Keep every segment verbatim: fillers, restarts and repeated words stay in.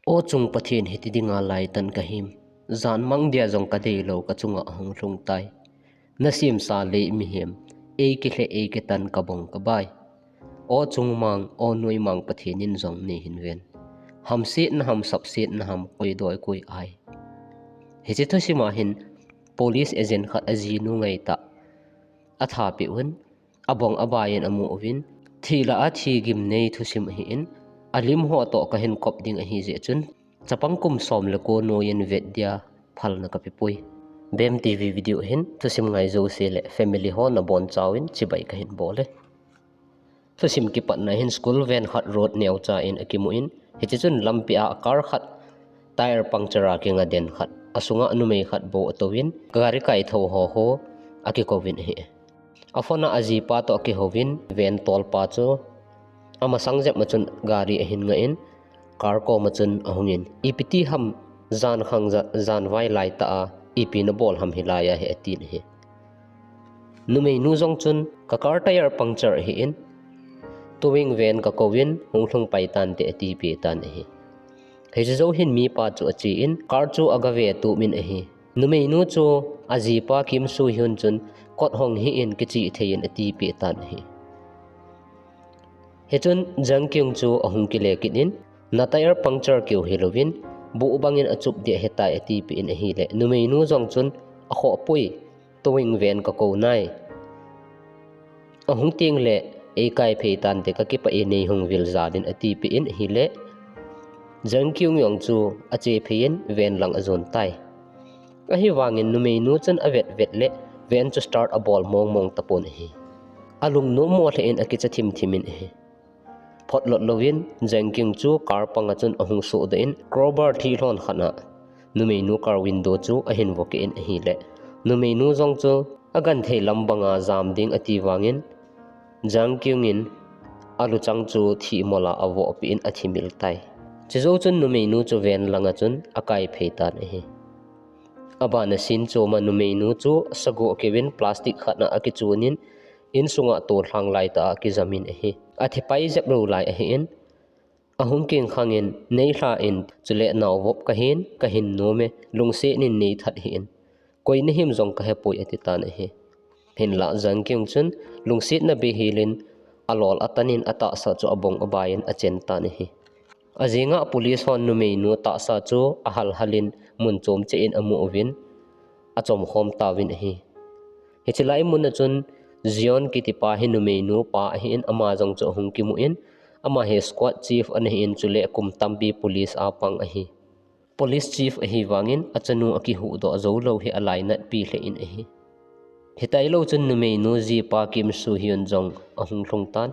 O chung Pathen, hiti dinga laitan kahim, jan mang dia jong kadei lou, kachunga ahung lhung tai. Nasemsa lei mihem, ei kilheh ei kitan kabong kabai. O chung mang, o noi mang Pathen in jong neihin ven. Hamsetna ham, sapsetna ham, koi doi koi ai. Hiche thusima hin police agent khat ajinu ngaitah athapeh un, abong abai in amu uvin, thi lah a thi gimnei thusim ahin, alim ho toh kahin kop ding ahi jeh chun, chapang kum som le ko noiyin vet dia phalna kapepoi. Bem TV video hin thusim ngai jouse le family ho nabonchauvin chibai kahin bol e. Thusim kipatna hin school van khat road neocha in akimun, hiche chun lampi a car khat tyre puncture a kinga den khat, asunga numei khat bou atouvin, gari kaithou ho ho akikouvin ahi. Aphone a ajipa toh akihouvin, van tolpa chu amasang jep ma chun gari ahin nga in, car koma chun ahungin, ipiti ham jan khang ja-, janvai laitah a ipi nabol ham hilai a hi, atin ahi. Numeinu jong chun, ka car tyre puncture ahin, towing van kakouvin, hung lhung pai tante, atipeh tan ahi. Hiche jou hin mipa chu achen, car chu agave tumin ahi. Numeinu chu ajipa Kim Soo Hyun chun, kot hong hih in, kichih thei in, atipeh tan ahi. Hichun Jang Kyung chu ahung kile kit in, na tyre puncture keu hilouvin, buh bangin achup ding ahitai, atipeh in ahile, numeinu jong chun, akhohpoi, towing van kakou nai. Ahung tengle, eikai phei tante, kakipah e, neihung vil jal in, atipeh in ahile, Jang Kyung jong chu ache phei in van lang ajon tai. Ahivangin numeinu chun avet vet le van chu start abol mong mong tapon ahi. Alungnommo lheh in akicha thim thim in ahi. Photlot louvin Jang Kyung chu car panga chun ahung sohdoh in, crowbar thilhon khat a numeinu car window chu ahin vokeh in ahile, numeinu jong chu agenthei lam banga jam ding ati vangin, Jang Kyung in aluchang chu thihmol a avohpeh in athimil tai. Chujou chun numeinu chu van langa chun akai phei tan ahi. Abana scene choma numeinu chu sagoh keuvin plastic khat a akichun in, insunga tollhang laitah a akijamin ahi. Athipai jep lou lai ahin, ahung kingkhangin, neilha in, chule naovop kahin, kahin nome, lungset in neithat hih in, koi nahim jong kahepoi, ati tan ahi. Hinlah Jang Kyung chun lungsetna beihel in alol atan in atahsa chu abong abai in achen tan ahi. Ajinga police hon numeinu tahsa chu ahal hal in mun chom cheh in amu uvin, achomkhom tauvin ahi. Hiche lai muna chun Jeon kitipa hi numeinu pa ahin, ama jong chu ahung kimun, ama hi squad chief ana hin, chule kum tampi police a pang ahi. Police chief ahivangin achanu akihuhdoh joulou hi alainatpi lheh in ahi. Hitailou chun numeinu jipa Kim Soo Hyun jong ahung lhung tan.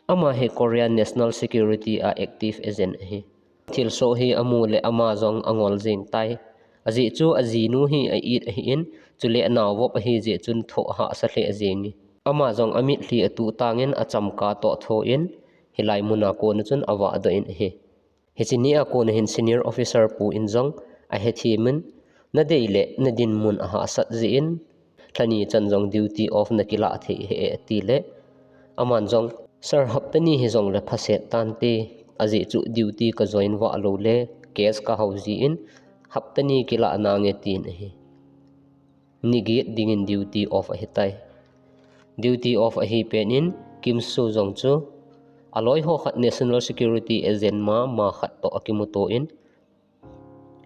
Ama hi Korean National Security a active agent ahi. Thilsoh hi amu le ama jong angol jeng tai. Ajeh chu ajinu hi a-it ahin, chule anaovop ahi jeh chun thoh hahsa lheh jenge. Ama jong amitlhi atuh tangin achamka toh thoh in, hilai muna kona chun avahdoh in ahi. Hiche nia kona hin senior officer pu in jong ahethem in, nadei le nadinmun ahahsat jeh in, lhani chan jong duty off nakilah thei ahi e, atile, aman jong, sir, hapta ni hijongle phaset tante, ajeh chu duty kajoin vah loule case kahao jeh in, hapta ni kilah nange, tin ahi. Ni get dingin duty off ahitai. Duty off ahi penin Kim Soo jong chu aloi ho khat National Security agent mama khat toh akimuto in,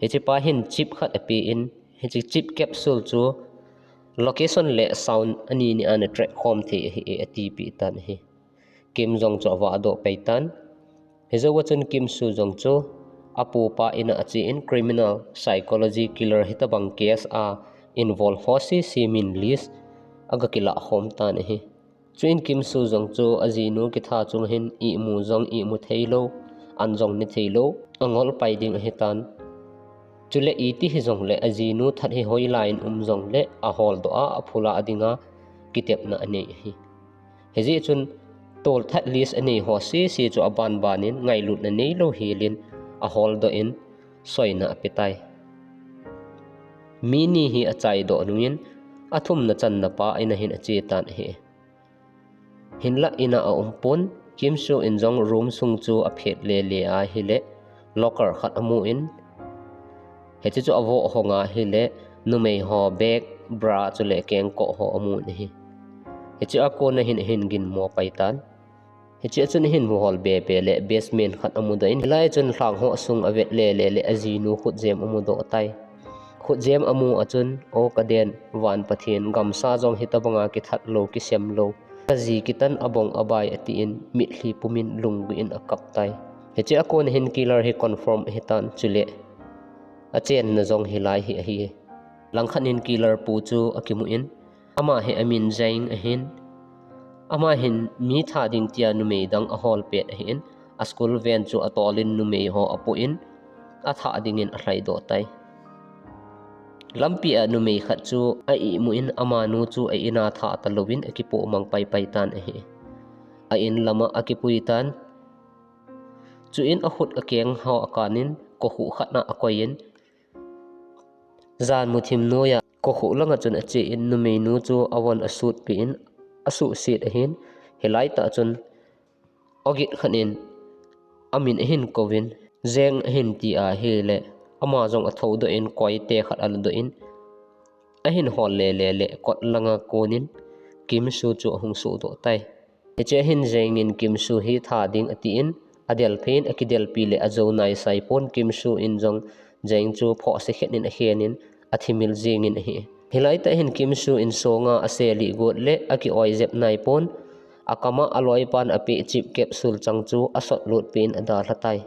hichepa hin chip khat apen, hiche chip capsule chu location le sound ani ni a ana track khom thei ahi e, atipeh tan ahi. Kim jong chu avahdoh pai tan. Hijouva chun Kim Soo jong chu apupa in'a achen criminal psychology killer hitobang case a involve ho sese min list agakilah khom tan ahi. Chuin Kim Soo jong chu ajinu kitha chunga hin imu jong imu theilou, an jong ne theilou, angol pai ding ahitan. Chule iti hijongle ajinu that hi hoilai in um jongle aholdoh a, aphula dinga kitepna anei ahi. Hijeh chun tolthat list anei ho sese chu abanbanin ngailutna neilou helin aholdoh in soina apetai. Mi ni hi achaidoh nungin athumna channa pa in'a hin achetan ahi. Hinlah in'a aumpon, Kim Soo in jong room sung chu aphet lele ahile, locker khat amun, hiche chu avoh hong ahile numei ho bag, bra chule kengkoh ho amun ahi. Hiche a kona hin ahin ginmo pai tan. Hiche a chun ahin muhol bebe le basement khat amudoh in, hilai a chun lhang ho sung avet lele le ajinu khutjem amudoh tai. Khutjem amu a chun, "O kaden, van Pathen, gamsa jong hitabanga kithat lou, kisem lou. Kaji kitan abong abai," atin, mitlhi pumin lunggui in akap tai. Hiche a kona hin killer hi confirm ahitan, chule achenna jong hilai hi ahi. Langkhat in killer pu chu akimun, ama hi amin Zeng ahin, ama hin mi tha ding tia numei dang ahol pet ahin, a school van chu atolin numei ho apuin, atha dingin alhaidoh tai. Lampi a numei khat chu a imun, amanu chu a ina tha talouvin akipoh mang paipai tan ahi. A in lama akipui tan. Chuin akhut akeng ho akanin, kokhuh khat na akoiyin, jan muthim noiya kokhuh langa chun achein, numeinu chu avon asutpeh in, asuhset ahin, hilai tah chun ogit khat in amin ahin kouvin, Zeng ahin ti ahile, ama jong athoudoh in, koite khat aladoh in, ahin hol lele le kot langa konin Kim Su chu ahung sohdoh tai. Hiche a hin Zeng in Kim Su hi tha ding atin, adelphei in, akidelpi le ajou naisai pon, Kim Su in jong Zeng chu phohse khen in akhen in, athimil jingin ahi. Hilai tah hin Kim Su in songa aselih got le akioi jep naipon, akama aloipan apeh chip capsule chang chu asot lutpeh in adalha tai.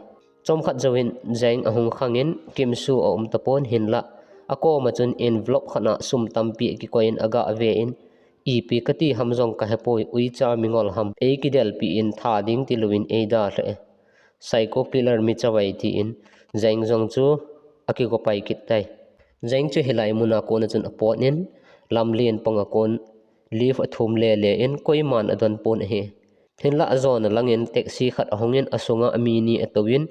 Chomkhat jouvin Zeng ahung khangin Kim Su aum tapon, hinlah akoma chun envelope khat na sum tampi akikoiyin agah vein, "Ipi kati ham jong kahepoi, uicha mingol ham, eikidelpi in tha ding tilouvin eidalha e. Psycho killer mi chavai," tin Zeng jong chu akigopai kit tai. Zeng chu hilai muna kona chun apotnin, lamlen panga kon lift athum lele in, koiman adonpon ahi. Hinlah ajona langin taxi khat ahungin, asunga ami ni atouvin,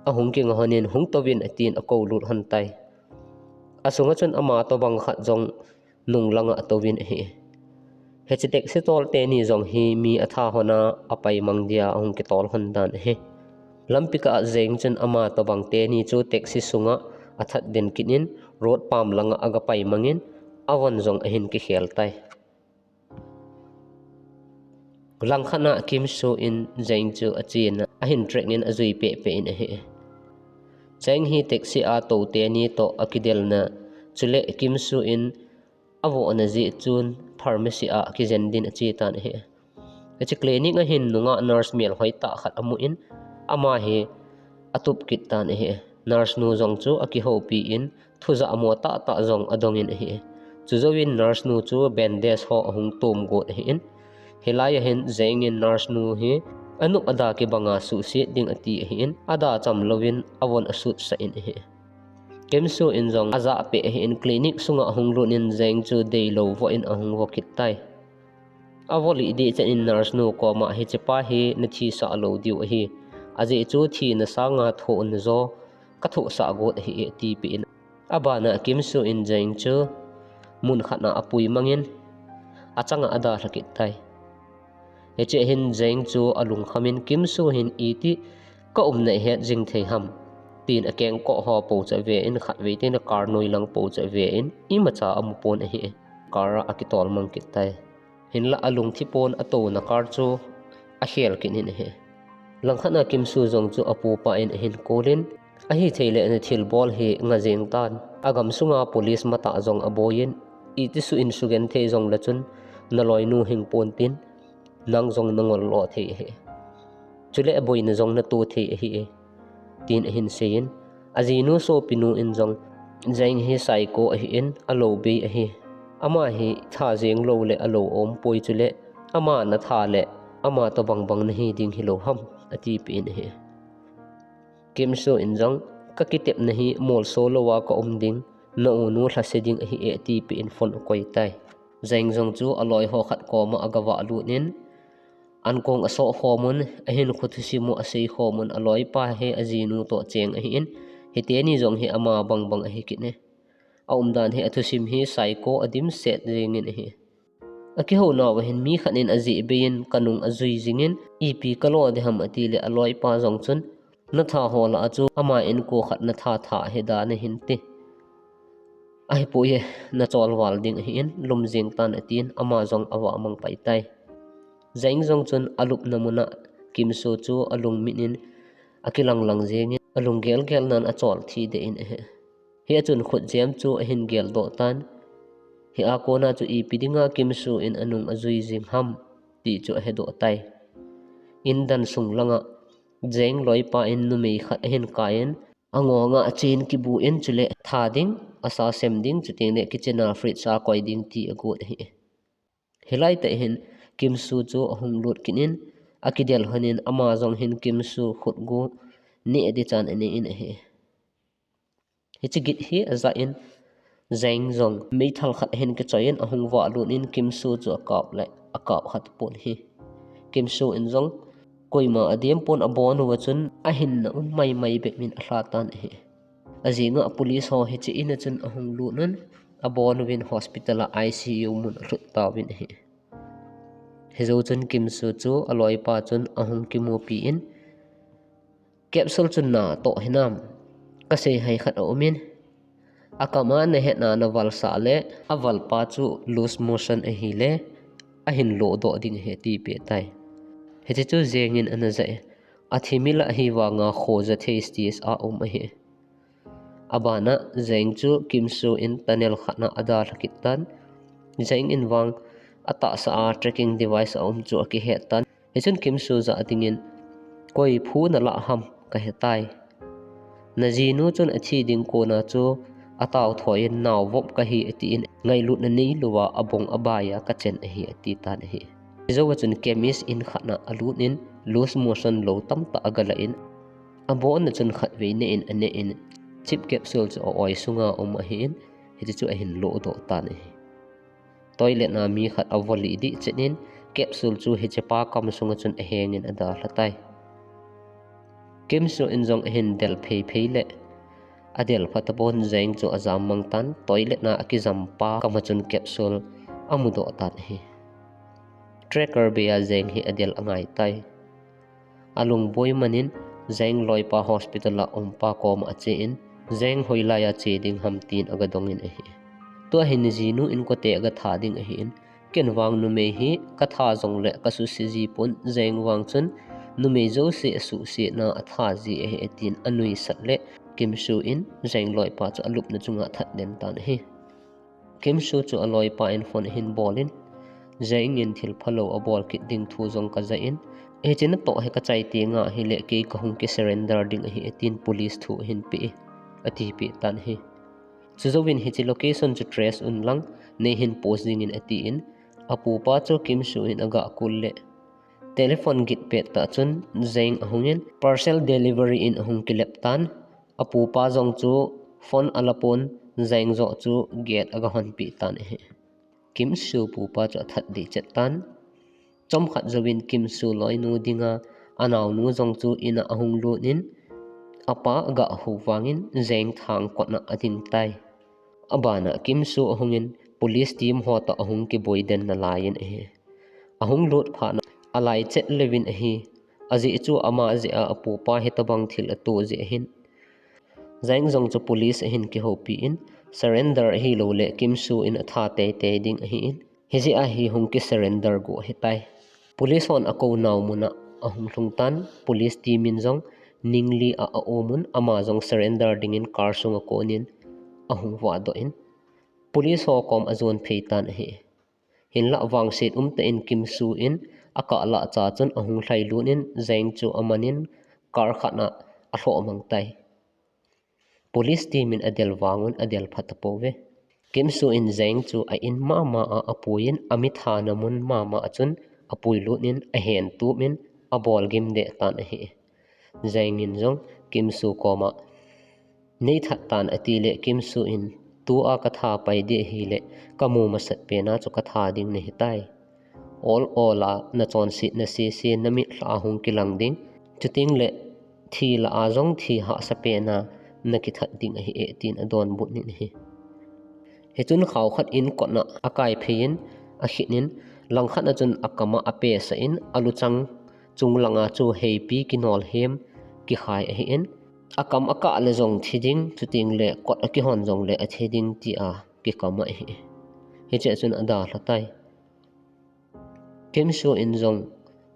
ahung kinga honin, "Hung touvin," atin akoulut hon tai. Asunga chun ama tobang khat jong nunglanga atouvin ahi. Hiche taxi tol teni jong hi mi atha hona apai mang dia ahung kitol hon dan ahi. Lampi kah a Zeng chun ama tobang teni chu taxi sunga athat den kit in, road pam langa agapai mangin, avon jong ahin kikhel tai. Langkhat na Kim Su in Zeng chu achena ahin track in ajui pehpeh in ahi. Zeng hi taxi a tou teni toh akidelna, chule Kim Su in avohna jeh chun pharmacy a kijen din ache tan ahi. Hiche clinic a hin nungah nurse melhoi tah khat amun, ama hi atup kit tan ahi. Nurse nu jong chu akihoupi in, thujah mo tahtah jong adongin ahi. Chujouvin nurse nu chu bandage ho ahung tum got ahin, hilai a hin Zeng in nurse nu hi anup ada kibanga suhset ding ati ahin, ada cham louvin avon asutsah in ahi. Kim Su in jong ajah peh ahin, clinic sunga ahung lut in Zeng chu deilou voh in ahung vo kit tai. Avo lih deh chan in nurse nu koma, "Hichepa hi nathisah lou diu ahi. Ajeh chu thina sanga thohna jo kathohsah got ahi e," atipeh in, abana Kim Su in Zeng chu mun khat na apui mangin, achanga adalha kit tai. Hiche a hin Zeng chu alungkhamin, "Kim Su hin iti kaumna ahet jing thei ham," tin akengkoh ho pocha vein, khatvei tin acar noilang pocha vein, imacha amupon ahi. Car a akitol mang kit tai. Hinlah alungthipon, atouna car chu akhel kit in ahi. Langkhat na Kim Su jong chu apupa in ahin kolin, "Ahithei le nathilbol hi ngajing tan. Agam sunga police matah jong aboiyin, iti suh in sugenthei jongle chun naloinu hingpon tin, nang jong nangol lo thei ahi. Chule aboina jong nato thei ahi e," tin ahin seiyin, ajinu sopinu in jong, "Zeng hi psycho ahin, alou bei ahi. Ama hi tha jeng lou le alou aumpoi, chule ama natha le ama tobang bang nahi ding hilou ham," atipeh in ahi. Kim Su in jong, "Kakitepna hi molso louva kaum ding, na-unu lhase ding ahi e," atipeh in phone akoi tai. Zeng jong chu aloi ho khat koma agavah lutnin, ankong asoh khomun, ahinkho thusim u asei khomun, aloipa hi ajinu toh cheng ahin, hiteni jong hi ama bangbang ahi kit e. Aumdan hi athusim hi psycho adimset jengin ahi. Akihounauva hin mi khat in ajeh beiyin kanung ajui jingin, "Ipi kalo ding ham," atile aloipa jong chun, Natha ho lah a chu ama inko khat natha tha hi da nahin ti. Ahipoi, nachol val ding ahin, lum jing tan atin, ama jong avah mang pai tai. Zeng jong chun alupna mun a Kim Soo chu alungmin in akilang lang jingin, alung gelgel nan achol thi deh in ahi. Hia chun khutjem chu ahin geldoh tan. Hia kona chu ipi dinga Kim Soo in anung ajui jing ham ti chu ahedoh tai. In dan sung langa Zeng loipa in numei khat ahin kai in, angonga achen kibu in, chule tha ding, asa sem ding, chuteng le kitchen a fridge a koi ding ti agot ahi. Hilai tah hin Kim Soo chu ahung lut kit in, akidel hon in, ama jong hin Kim Soo khut gu neh ding chan anei in ahi. Hiche git hi ajah in, Zeng jong meithal khat ahin kichoi in, ahung vah lut in, Kim Soo chu akap le akap khat pon ahi. Kim Soo in jong koima adem pon, abon uva chun ahinna um maimai bep in alha tan ahi. Ajinga police ho hiche in a chun ahung lut un, abon uvin hospital a I C U mun alhut tauvin ahi. Hijou chun Kim Soo chu aloipa chun ahung kimupi in, "Capsule chu natoh hinam? Kasei hai khat aum in, akam a nahet na navalsah le avalpa chu loose motion ahile ahin lodoh ding ahi," ati peh tai. Hiche chu Zeng in ana ja e, athi mi lah ahi vanga khoja thei stage a um ahi. Abana Zeng chu Kim Soo in tunnel khat na adalha kit tan. Zeng in vang atahsa a tracking device aum chu akihet tan. Hichun Kim Soo jah dingin, "Koi phu nalah ham kahe tai. Najinu chun athi ding kona chu atao thoi in nao vop kahi," atin, ngailutna neilouva abong abai a kachen ahi, ati tan ahi. Hijou a chun chemist in khat na alut in, loose motion lou tamtah agalah in, abon a chun khatvei neh in aneh in, chip capsule chu a-oi sunga um ahin, hiche chu ahin lodoh tan ahi. Toilet na mi khat avoli dih chet in, capsule chu hichepa kam sunga chun aheng in adalha tai. Kim Soo in jong ahin del phei phei le, adel phat tapon Zeng chu ajam mang tan, toilet na akijam pa kam a chun capsule amudoh tan ahi. Tracker bei a Zeng hi adel angai tai. Alungboi man in Zeng loipa hospital a umpa koma ache in, Zeng hoilai a che ding ham tin agadong in ahi. Tua hin jinu in kote agatha ding ahin, ken vang numei hi katha jongle kasuse ji pon, Zeng vang chun numei jouse asuse na atha ji ahi, atin anuisat le Kim Soo in Zeng loipa chu alupna chunga that den tan ahi. Kim Soo chu aloipa in phone ahin bol in, Zeng in thil phalou abol kit ding thu jong kaja in, hiche natoh hi kachai tenga ahile kei kahung ki surrender ding ahi, atin police thu ahin pe e, ati peh tan ahi. Chujouvin hiche location chu trace un lang, neihin post dingin atin, apupa chu Kim Soo in aga kul le, telephone git pet tah chun Zeng ahung in, parcel delivery in ahung kilep tan, apupa jong chu phone ala pon, Zeng joh chu gate aga honpeh tan ahi. Kim Soo pupa chu athat deh chet tan. Chomkhat jouvin Kim Soo loinu dinga anaonu jong chu in a ahung lut in, apa aga hou vangin Zeng thang kot na ading tai. Abana Kim Soo ahung in, police team ho toh ahung kiboi den nalai in ahi. Ahung lut phat na, alai chet leuvin ahi. Ajeh chu ama jeh a apupa hitobang thil ato jeh ahin. Zeng jong chu police ahin kihoupi in, surrender ahilou le Kim Soo in atha teitei ding ahin, hijeh a hi hung ki surrender go ahitai. Police hon akou nau mun a ahung lhung tan, police team in jong ning li a aum un, ama jong surrender dingin car sunga konin ahung vahdoh in, police ho kom ajon phei tan ahi. Hinlah vangset umtah in Kim Soo in akah lah cha chun ahung lhailut in Zeng chu amanin car khat na alhoh mang tai. Police team in adel vang un adel phat tapouve. Kim Soo in Zeng chu a in mama a apuiyin, amitha na mun mama a chun apuilut in ahen tup in abolgim deh tan ahi. Zeng in jong Kim Soo koma, "Nei that tan," ati le Kim Soo in, "Tua katha pai ding ahile kamu masat pen a chu katha ding nahitai. Ol ol a nachonsetna sese namitlha a hung kilang ding. Chuteng le thi lah a jong thi hahsa pen a nakithat ding ahi e," tin adonbut in ahi. Hichun khao khat in kot na akai phei in, akhit in, langkhat na chun akam a apesah in, aluchang chung langa chu heipi kinol hem kikhai ahin, akam akah le jong thi ding, chuteng le kot akihon jong le athi ding tia kikam ahi. Hiche chun adalha tai. Kim Soo In jong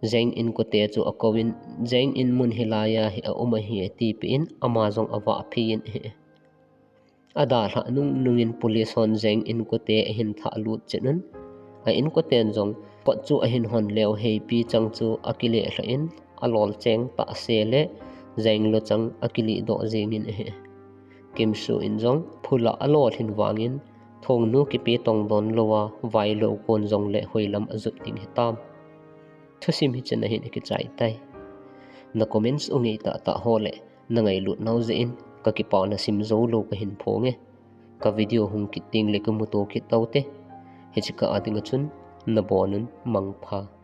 Jang inkote chu akouvin, Jang in mun hilaiya hi aum ahi atipeh in, ama jong avahpeh in ahi. Adalhah nungnung in police hon Jang inkote ahin thahlut chet un, a inkoten jong kot chu ahin hon leu heipi chang chu akileh lhah in, alol cheng tahse le Jang luchang akilih doh jeng in ahi. Kim Soo In jong phula alolhin vangin, thongnu kipe tong don louva, vailou kon jong le hoilam ajot ding hitam. Thusim hichena hin akichai tai. Na comments u ngei tahtah ho le na ngailut nau jeh in kakipana simjou lou kahin phonge. Ka video hung kit teng le kimuto kit taute. Hiche kah a dinga chun nabonun mangpha.